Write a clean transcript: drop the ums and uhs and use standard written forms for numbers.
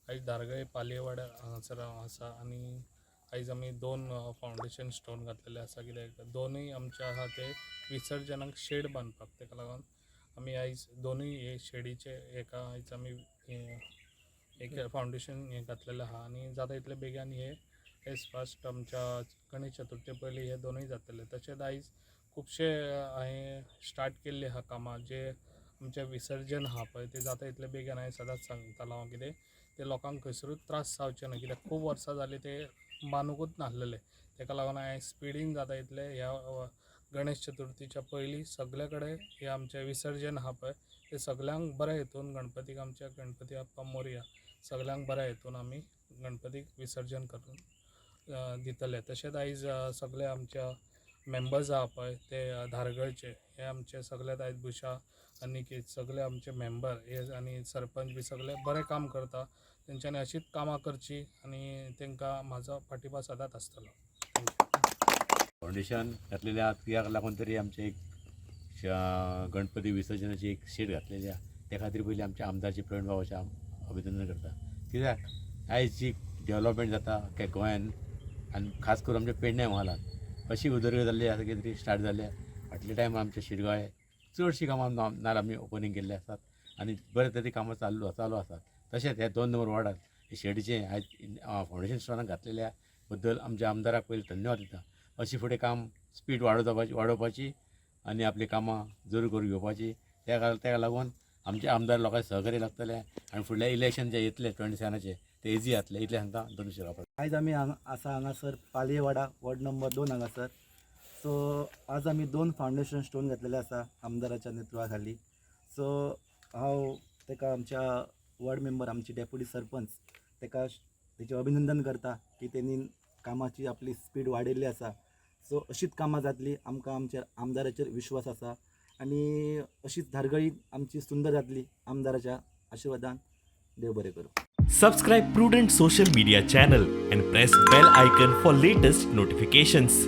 आयज धारगळे पालयेवाड्यार हांगासर हांव आसा आनी आयज आमी दोन फावंडेशन स्टोन घातलेले आसा. कित्याक दोनूय आमचे आहा ते विसर्जनाक शेड बांदपाक, तेका लागून आमी आयज दोनूय हे शेडीचे हेका आयज आमी हे एक फावंडेशन हें घातलेलें आहा आनी जाता तितले बेगीन हे एज फास्ट आमच्या गणेश चतुर्थी पयलीं हे दोनूय जातले. तशेंच आयज खुबशे हांवें स्टार्ट केल्ले आहा कामां, जे आमचें विसर्जन आहा पळय, तें जाता तितले बेगीन. हांवें सदांच सांगतालो हांव, कितें ते लोकांक खंयसरूच त्रास जावचे न्हय, कित्याक खूब वर्सां जालीं ते बांदूकूच नासलेले. तेका लागून हांवें स्पिडीन जाता तितले ह्या गणेश चतुर्थीच्या पयलीं सगळे कडेन हें आमचें विसर्जन आहा पळय, तें सगल्यांक बऱ्या हितून गणपतीक, आमच्या गणपती बाप्पा मोरया, सगल्यांक बऱ्या हितून आमी गणपतीक विसर्जन करून दितले. तशेंच आयज सगळे आमच्या मेंबर्स आहा पळय ते धारगळचे, हे आमचे सगळे आयज भुशा अनिकेत सगळे आमचे मेंबर हे आनी सरपंच बी सगळे बरें काम करता. तेंच्यांनी अशीच कामां करची आनी तांकां म्हाजो पाठिंबा सदांच आसतलो. Thank you. Foundation घातलेलें आहा. कित्याक लागून तरी आमचें एक गणपती विसर्जनाची एक शेड घातलेली आहा. त्या खातीर पयलीं आमच्या आमदारचे प्रवीण बाबाचें हांव अभिनंदन करता, कित्याक आयज जी डेवलपमेंट जाता अख्ख्या गोंयान आनी खास करून आमच्या पेडण्या म्हालांत अशी उदरगत जाल्ली आसा, कितें तरी स्टार्ट जाल्या. फाटल्या टायमार आमच्या शिरगाळे चडशीं कामां नाल्ल आमी ओपनींग केल्लीं आसात आनी बरे तरेन कामां चालू चालू आसात. तशेंच ह्या 2 नंबर वॉर्डांत शेडीचें आयज फावंडेशन स्टोनाक घातलेल्या बद्दल आमच्या आमदाराक पयलीं धन्यवाद दिता. अशी फुडें काम स्पीड वाडोवपाची वाडोवपाची आनी आपलीं कामां जरूर करून घेवपाची. तेका लागून आमचे आमदार लोकांक सहकार्य लागतलें आनी फुडल्या इलेक्शन जे येतलें 27चे ते इजी जातलें, इतलें सांगता. दोन शिरोप. आयज आमी हांगा आसा, हांगासर पालयेवाडा वॉर्ड नंबर 2 हांगासर. सो आज आमी दोन फावंडेशन स्टोन घातलेले आसा आमदाराच्या नेतृत्वा खाली. सो हांव ताका, आमच्या वॉर्ड मेंबर, आमची डेप्युटी सरपंच, ताका तेचें अभिनंदन करता की तेणी कामाची आपली स्पीड वाडयल्ली आसा. सो अशीच कामां जातली, आमकां आमच्या आमदाराचेर विश्वास आसा आनी अशीच धारगळी आमची सुंदर जातली आमदाराच्या आशिर्वादान. देव बरें करूं. Subscribe Prudent Social Media channel and press bell icon for latest notifications.